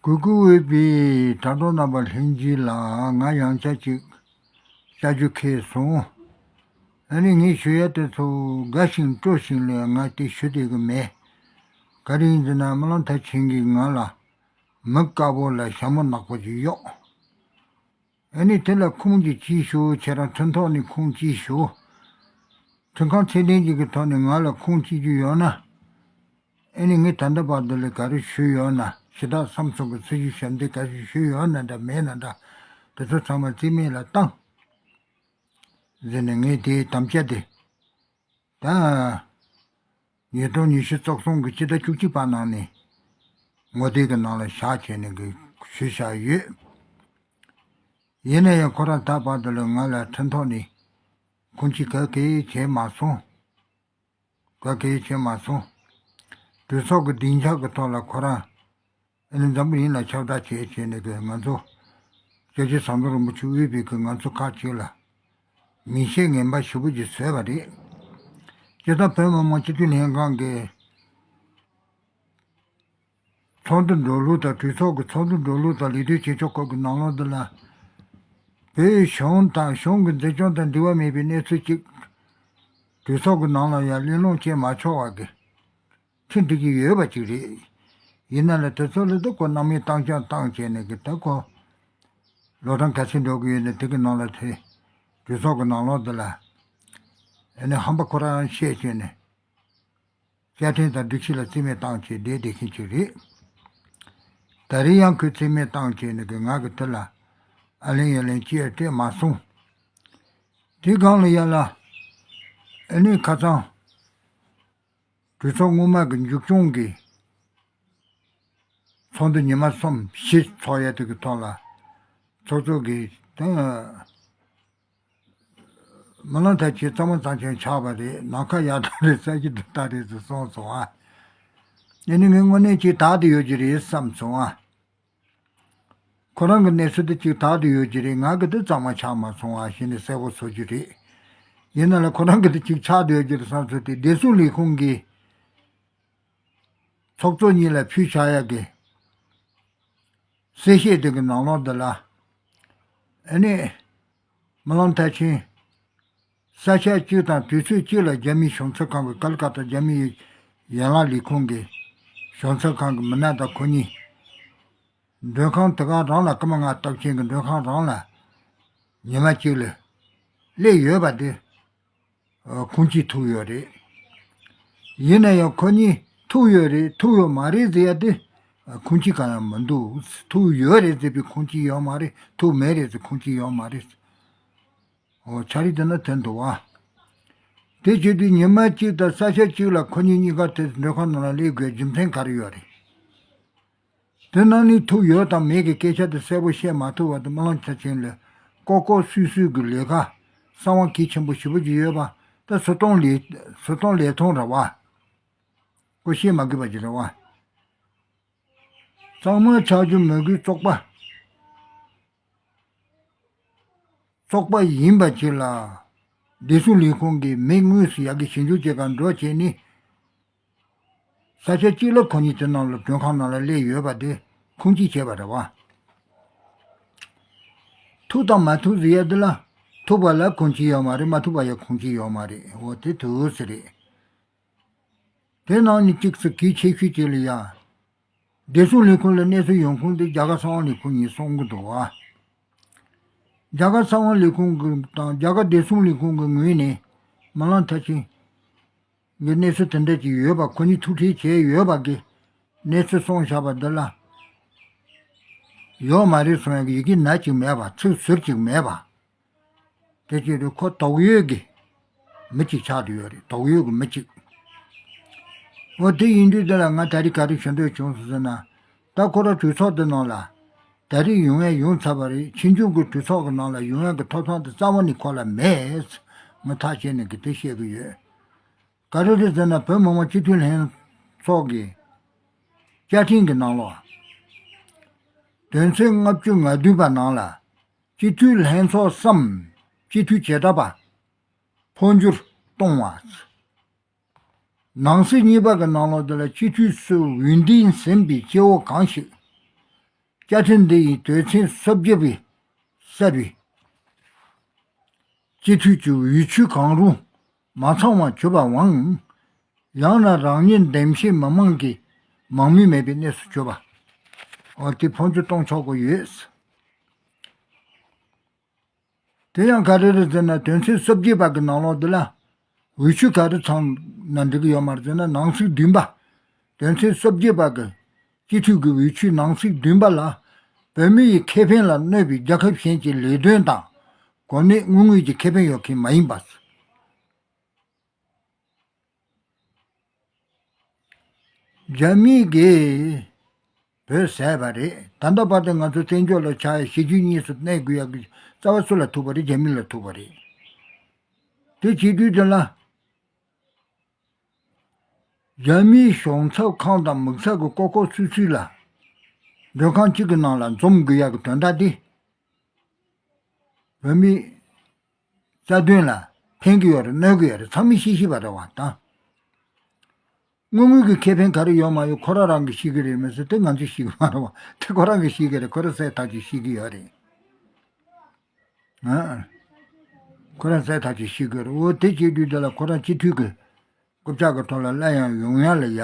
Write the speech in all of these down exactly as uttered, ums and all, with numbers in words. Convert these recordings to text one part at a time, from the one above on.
གུས་བཀུར་འོས་པའི་དྲ་གྲོགས་རྣམ་པ་ལྷན་རྒྱས་ལ་ང་ཡང་བསྐྱར་ཅིག་བཅར་རྒྱུ་ཁེལ་སོང་། ཨ་ནི་ངས་ཞུ་ཡ་དེ་ཚོ་དགའ་ཞིང་སྤྲོ་ཞིང་ལས་ང་དེ་ཞུ་བདེ་གི་མེད། ག་རེ་ཡིན་ཟེར་ན་རྨི་ལམ་མཐར་ཕྱིན་གྱིས་ང་ལ་མི་དཀར་པོ་ལ་ཞྭ་མོ་ནག་པོ་ཅིག་གཡོགས། ཨ་ནི་དེ་ལ་ཁུངས་ཀྱིས་ཅིག་ཞུ། ཁྱེད་རང་ཁྲིམས་ཐོག་ནས་ཁུངས་ཅིག་ཞུ། ཁྲིམས་ཁང་ཚད་ལྡན་ཅིག་གི་ཐོག་ནས་ང་ལ་ཁུངས་ཅིག་རྒྱུ་ཡོད་ན། ཨ་ནི་ངས་ད་ལྟ་བར་དུ་ལ་ག་རེ་ཞུས་ཡོད་ན་ཞེ་དྲག་བསམ་ཚུལ་གྱི་ཚིག་ཞུ་ཞབས་འདེགས་ག་རེ་ཞུས་ཡོད་ན་འདྲ་མེད་ན་འདྲ་དེ་ཚོ་ཚང་མ་རྩིས་མེད་ལ་བཏང་། ཟེར་ནས་ངས་དེའི་དམ་བཅའ་དེ། ད། ཉིས་སྟོང་ཉི་ཤུ་རྩ་གསུམ་གྱི་སྤྱི་ཟླ་བཅུ་གཅིག་པ་ནང་ནས་ངོ་དེབ་ཀྱི་ནང་ལ་བཞག་བྱས་ནས་གི་ཞུས་བཞག་ཡོད། ཡིན་ན་ཡང་ཁོ་རང་ད་བར་དུ་ལ་ང་ལ་ཁྲིམས་ཐོག་ནས་ཁུངས་སྐྱེལ་ག་གེ་བྱས་མ་སོང་། ག་གེ་བྱས་མ་སོང་། གྲོས་ཚོགས་ཀྱི་སྡིངས་ཆ་གི་ཐོག་ལ་ཁོ་རང་ཨ་ནི་འཛམ་བུ་གླིང་ལ་ཁྱབ་བསྒྲགས་བྱས་བྱས་ནས་གི་ང་ཚོ་སྐྱབས་རྗེ་ཟམ་གདོང་རིན་པོ་ཆེ་དབུས་པའི་གི་ང་ཚོ་ཁག་ཅིག་ལ་མིང་ཤས་ངན་པ་ཞེ་པོ་ཅིག་བཟོས་པ་རེད། སྤྱིར་བཏང་བོད་མི་མང་སྤྱི་འཐུས་ལྷན་ཁང་གི་ཚོགས་འདུ་འགྲོ་ལུགས་དང་གྲོས་ཚོགས་ཀྱི་ཚོགས་འདུ་འགྲོ་ལུགས་དང་ལས་དོན་བྱེད་ཕྱོགས་སྐོར་གྱི་ནང་ལོགས་འདི་ལ། བོད་གཞུང་དང་གཞུང་གི་འཛིན་སྐྱོང་དང་འབྲེལ་བ་མེད་པའི་གནས་ཚུལ་གཅིག་གྲོས་ཚོགས་ཀྱི་ནང་ལ་ཡང་གླེང་སློང་བྱེད་མ་ཆོག་པ་གི་ཁྲིམས་སྒྲིག་གི་ཡོད་པ་ཅིག་རེད། ཡིན་ན་ལ་དེ་ཚོ་ལ་ད་ཁོ་སྣང་མེད་བཏང་རྐྱང་བཏང་བྱས་ནས་གི་ད་ཁོ་ལོ་གྲངས་ག་ཚོད་འགྲོ་གི་ཡོད་ན་དེ་གི་ནང་ལ་དེ་གྲོས་ཚོགས་ཀྱི་ནང་ལོགས་འདི་ལ་ཨ་ནི་ཧམ་པ་ཁོ་རང་བཤད་བྱས་ནས། བཅའ་ཁྲིམས་དང་སྒྲིག་གཞི་ལ་རྩིས་མེད་བཏང་བྱས་བསྡད་བསྡད་མཁན་ཅིག་རེད། ད་རེས་ཡང་ཁོས་རྩིས་མེད་བཏང་བྱས་ནས་གི་ང་གི་དེ་ལ་ཨ་ལན་ཡ་ལན་ཅི་ཡང་སྤྲད་མ་སོང་། དེ་སྒང་ལ་ཡ་ལ་ཨ་ནི་ཁ་སང་གྲོས་ཚོགས་སྔོན་མ་གི་མཇུག་སྐྱོང་གི་ཚོགས་འདུ་ཉི་མ་གསུམ་བཞི་ཚོགས་ཡ་དེ་གི་ཐོག་ལ་ཚོགས་གཙོ་གིས་ད། རྨི་ལམ་མཐར་ཕྱིན་གཙང་མ་གཙང་རྐྱང་ཆགས་པ་རེད། ནམ་མཁའ་ཡར་ལྟ་རེད། ས་གཞི་འདི་ལྟ་རེད་ཟེར་གསུངས་སོང་ཨ། ཨ་ནི་ངས་དངོས་གནས་ཅིག་དག་བསྡད་ཡོད་ཀྱི་རེད་བསམ་སོང་ཨ། ཁོ་རང་གི་གནས་ཚུལ་འདི་ཅིག་དག་བསྡད་ཡོད་ཀྱི་རེད། ང་གི་འདི་གཙང་མ་ཆགས་མ་སོང་ཨ་ཞེས་ནས་གསལ་པོ་བཟོ་རྒྱུ་རེད། ཡིན་ན་ལ་ཁོ་རང་གི་འདི་ཅིག་ཆགས་བསྡད་ཡོད་ཀྱི་རེད་བསམ་སོང་སྟེ་བདེ་སྲུང་ལས་ཁུངས་ཀྱི་ཚོགས་གཙོ་གཉིས་ལ་ཕུལ་བཞག་ཡ་གི་གསལ་བཤད་དེ་གི་ནང་ལོགས་འདི་ལ། ཨ་ནི། རྨི་ལམ་མཐར་ཕྱིན། ས་ཆ་གཅིག་དང་དུས་ཚོད་གཅིག་ལ་རྒྱ་མིའི་གཞུང་ཚབ་ཁང་གི་ཀལ་ཀ་ཏ་རྒྱ་མིའི་ཡན་ལག་ལས་ཁུངས་ཀྱི་གཞུང་ཚབ་ཁང་གི་མི་སྣ་དང་ཁོ་གཉིས། མགྲོན་ཁང་དེ་ག་རང་ལ་སྐར་མ་ལྔ་སྟོབས་ཆེན་གྱི་མགྲོན་ཁང་རང་ལ་ཉི་མ་གཅིག་ལ་སླེབས་ཡོད་པ་དེ། ཁུངས་སྐྱེལ་ཐུབ་ཡོད་རེད། ཡིན་ན་ཡང་ཁོ་གཉིས་ཐུག་ཡོད་རེད་ཐུག་ཡོད་མ་རེད་ཟེར་ཡ་དེ། ཁུངས་སྐྱེལ་གང་ཡང་མི་འདུག་ཐུག་ཡོད་རེད་ཟེར་བའི་ཁུངས་སྐྱེལ་ཡོད་མ་རེད། ཐུག་མེད་རེད་ཟེར་ཁུངས་སྐྱེལ་ཡོད་མ་རེད། འོ་ཆ་རིག་དེ་ན་དེ་འདུག་བ། དེ་བྱེད་དུས་ཉི་མ་གཅིག་དང་ས་ཆ་གཅིག་ལ་ཁོ་གཉིས་གཉིས་ཀ་དེ་མགྲོན་ཁང་ནང་ལ་སླེབས་དགོས་རྒྱུ་མཚན་ག་རེ་ཡོད་རེད། དེ་ནང་ནས་ཐུག་ཡོད་དང་མེད་ཀྱི་སྐད་ཆ་དེ་གསལ་པོ་བཤད་མ་ཐུབ་པ་དེ་རྨི་ལམ་མཐར་ཕྱིན་ལས་ལྐོག་ལྐོག་སུད་སུད་ཀྱི་ལས་ཀ་གསང་བ་གལ་ཆེན་པོ་ཞེ་པོ་ཅིག་ཡོད་པ་དེ་བཟོ་སྟངས་ལས་བཟོ་སྟངས་ལས་མཐོང་རེད་བ། ཁོ་བཤད་མ་དགོས་པ་ཅིག་རེད་བ། གཙང་མ་ཆགས་རྒྱུ་མི་དགོས་བཙོག་པ། བཙོག་པ་ཡིན་པ་ཅིག་ལ། བདེ་སྲུང་ལས་ཁུངས་ཀྱིས་མི་དངོས་སུ་ཡ་གི་ཞིབ་འཇུག་བྱེད་གར་འགྲོ་བྱས་ནི། ས་ཆ་གཅིག་ལ་ཁོ་གཉིས་དེ་ནང་ལ་མགྲོན་ཁང་ནང་ལ་སླེབས་ཡོད་པ་དེ་ཁུངས་སྐྱེལ་བྱས་པ་རེད་བ། ཐུག་དང་མ་ཐུག་ཟེར་ཡ་དེ་ལ་ཐུག་པ་ལ་ཁུངས་སྐྱེལ་ཡོད་མ་རེད། མ་ཐུག་པ་ཡ་ཁུངས་སྐྱེལ་ཡོད་མ་རེད། འོ་དེ་ཐུག་ཟེར་རེད། དེ་ནང་ནས་གཅིག་སུ་གལ་ཆེ་ཤོས་དེ་ལ་ཡ། བདེ་སྲུང་ལས་ཁུངས་ལ་གནས་ཚུལ་ཡོང་ཁུངས་དེ་རྒྱ་གར་གསང་བ་ལས་ཁུངས་ཡིན་གསུང་གི་འདུག་བ། རྒྱ་གར་གསང་བ་ལས་ཁུངས་ཀྱི་དང་རྒྱ་གར་བདེ་སྲུང་ལས་ཁུངས་ཀྱི་ངོས་ནས་རྨི་ལམ་མཐར་ཕྱིན་གྱི་གནས་ཚུལ་དེ་འདྲ་ཅིག་ཡོད་པ། ཁོ་གཉིས་ཐུག་འཕྲད་བྱས་ཡོད་པ་གི་གནས་ཚུལ་གསུངས་བཞག་པ་འདི་ལ་ཡོད་མ་རེད་གསུང་ཡག་གི་ཡི་གེ་ན་ཅིག་མེད་པ། ཚིག་ཟུར་ཅིག་མེད་པ། དེ་བྱས་དུས་ཁོ་དོགས་ཡོད་ཀྱི་མི་གཅིག་ཆགས་བསྡད་ཡོད་རེད། དོགས་ཡོད་ཀྱི་མི་གཅིག་འོ་དེ་ཡིན་དུས་དེ་ལ་ང་ད་རེས་ག་རེ་ཞུ་འདོད་བྱུང་སོང་ཟེར་ན། ད་ཁོ་རང་གྲོས་ཚོགས་འདི་ནང་ལ་ད་རེས་ཡོང་ཡ་ཡོང་ཚར་བ་རེད། ཕྱིས་འབྱུང་གི་གྲོས་ཚོགས་ཀྱི་ནང་ལ་ཡོང་ཡ་གི་ཐོབ་ཐང་དེ་རྩ་བ་ནས་ཁོ་ལ་མེད། ངས་ཐག་བཅད་ནས་གི་དེ་བཤད་གི་ཡོད། ག་རེ་རེད་ཟེར་ན་བོད་མི་མང་སྤྱི་འཐུས་ལྷན་ཚོགས་ཀྱི་བཅའ་ཁྲིམས་ཀྱི་ནང་ལོགས་དོན་ཚན་ལྔ་བཅུ་ང་བདུན་པ་ནང་ལ། སྤྱི་འཐུས་ལྷན་ཚོགས་སམ་སྤྱི་འཐུས་བྱེ་བྲག་པ་འཕོ་འགྱུར་གཏོང་བ། ནང་གསེས་གཉིས་པ་གི་ནང་ལོགས་དེ་ལ་སྤྱི་འཐུས་སུ་འོས་འདེམས་ཟིན་པའི་སྐྱེ་བོ་གང་ཞིག་ བཅའ་ཁྲིམས་འདི་ཡིས་དོན་ཚན་སོ་བརྒྱད་པའི་གསལ་བའི་སྤྱི་འཐུས་ཀྱི་འོས་ཆོས་གང་རུང་མ་ཚང་བར་གྱུར་པའམ། ཡང་ན་རང་ཉིད་འདེམས་བྱེད་མི་མང་གི་མང་མོས་མེད་པའི་གནས་སུ་གྱུར་པ། འོ་དེ་ཕོ་འགྱུར་གཏོང་ཆོག་གི་ཡོད། དེ་ཡང་ག་རེ་རེད་ཟེར་ན། དོན་ཚན་སོ་བརྒྱད་པ་གི་ནང་ལོགས་འདི་ལ་འོས་ཆོས་ག་རེ་ཚང་ན་འགྲིག་གི་ཡོད་མ་རེད་ཟེར་ན། ནང་གསེས་བདུན་པ། དོན་ཚན་སོ་བརྒྱད་པ་གི་སྤྱི་འཐུས་ཀྱི་འོས་ཆོས་ནང་གསེས་བདུན་པ་ལ། བོད་མི་ཡི་ཁེ་ཕན་ལ་གནོད་པའི་རྒྱལ་ཁབ་གཞན་གྱི་ལས་དོན་དང་གོ་གནས་དངུལ་དངོས་ཀྱི་ཁེ་ཕན་ཡོད་མཁན་མ་ཡིན་པ། རྒྱ་མི་གིས་བོད་ཟས་པ་རེད། ད་ལྟ་བར་དུ་ང་ཚོ་བཙན་བྱོལ་ལ་ཆགས་ཡ་གཞིས་བྱེས་གཉིས་སུ་གནས་དགོས་ཡག་གི་རྩ་བ་སུ་ལ་ཐུག་པ་རེད། རྒྱ་མི་ལ་ཐུག་པ་རེད། དེ་བྱེད་དུས་དེ་ལ། རྒྱ་མིའི་གཞུང་ཚབ་ཁང་དང་དམིགས་བསལ་གྱི་ཀོ་ཀོ་སུད་སི་ལ་མགྲོན་ཁང་གཅིག་གི་ནང་ལ་འཛོམས་དགོས་ཡག་གི་དོན་དག་འདི། བོད་མིའི་རྩ་དོན་ལ་ཕན་གྱི་ཡོད་རེད། གནོད་ཀྱི་ཡོད་རེད། ཚང་མས་ཤེས་ཤེས་པ་རེད་བ་དང་། དངོས་དངོས་ཀྱི་ཁེ་ཕན་ག་རེ་ཡོད་མ་ཡོད་ཁོ་རང་རང་གིས་ཤེས་ཀྱི་རེད་མི་སྲིད། དེ་ང་ཚོས་ཤེས་ཀྱི་མ་རེད་བ། དེ་ཁོ་རང་གིས་ཤེས་ཀྱི་རེད། ཁོ་རང་གསལ་ཐག་ཆོད་ཤེས་ཀྱི་ཡོད་རེད། ཨ། ཁོ་རང་གསལ་ཐག་ཆོད་ཤེས་ཀྱི་རེད། འོ་དེ་བྱེད་དུས་དེ་ལ་ཁོ་རང་སྤྱི་འཐུས་ཀྱི་རྐུབ་བཀྱག་གི་ཐོག་ལ་སླར་ཡང་ཡོང་ཡ་ལ་ཡ།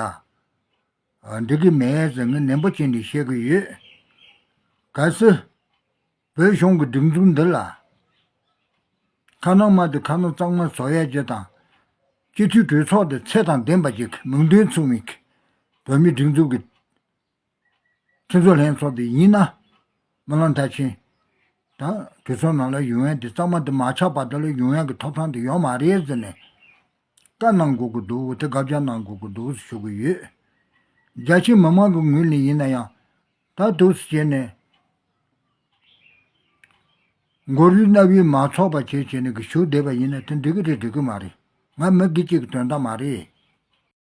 ཨ། འགྲིག་གི་མེད་ཟེར་ངས་ནན་པོ་བྱས་ནས་བཤད་ཀྱི་ཡོད། གལ་སྲིད་བོད་གཞུང་གི་སྒྲིག་འཛུགས་འདི་ལ་ཁ་ནང་དམའ་དེ་ཁ་ནང་གཙང་མ་བཟོ་ཡ་ཅིག་དང་། སྤྱི་འཐུས་གྲོས་ཚོགས་དེ་ཚད་དང་ལྡན་པ་ཅིག་མིང་དོན་མཚུངས་པའི་བོད་མིའི་སྒྲིག་འཛུགས་ཀྱི་ཁྲིམས་བཟོ་ལྷན་ཚོགས་དེ་ཡིན་ན། སྨོན་ལམ་མཐར་ཕྱིན་དང་གྲོས་ཚོགས་ནང་ལ་ཡོང་ཡ་དེ་གཙང་མ་དེ་མ་ཆགས་བར་དུ་ལ་ཡོང་ཡ་གི་ཐོབ་ཐང་དེ་ཡོད་མ་རེད་ཟེར་ནས་བཀའ་གནང་དགོས་ཀྱི་འདུག། དེ་བཀའ་རྒྱ་གནང་དགོས་ཀྱི་འདུག་ཞུ་གི་ཡོད། རྒྱ་ཆེ་མི་མང་གི་ངོས་ནས་ཡིན་ན་ཡང་། ད་འདུག་སེ་བྱས་ནས་མགོ་རུས་རྣ་བས་མ་ཚོར་བ་བྱས་བྱས་ནས་གི་ཞུ་བསྡད་པ་ཡིན་ན་དེ་འགྲིག་གི་རེད། འགྲིག་གི་མ་རེད། ང་མི་སྒེར་གཅིག་གི་དོན་དག་མ་རེད།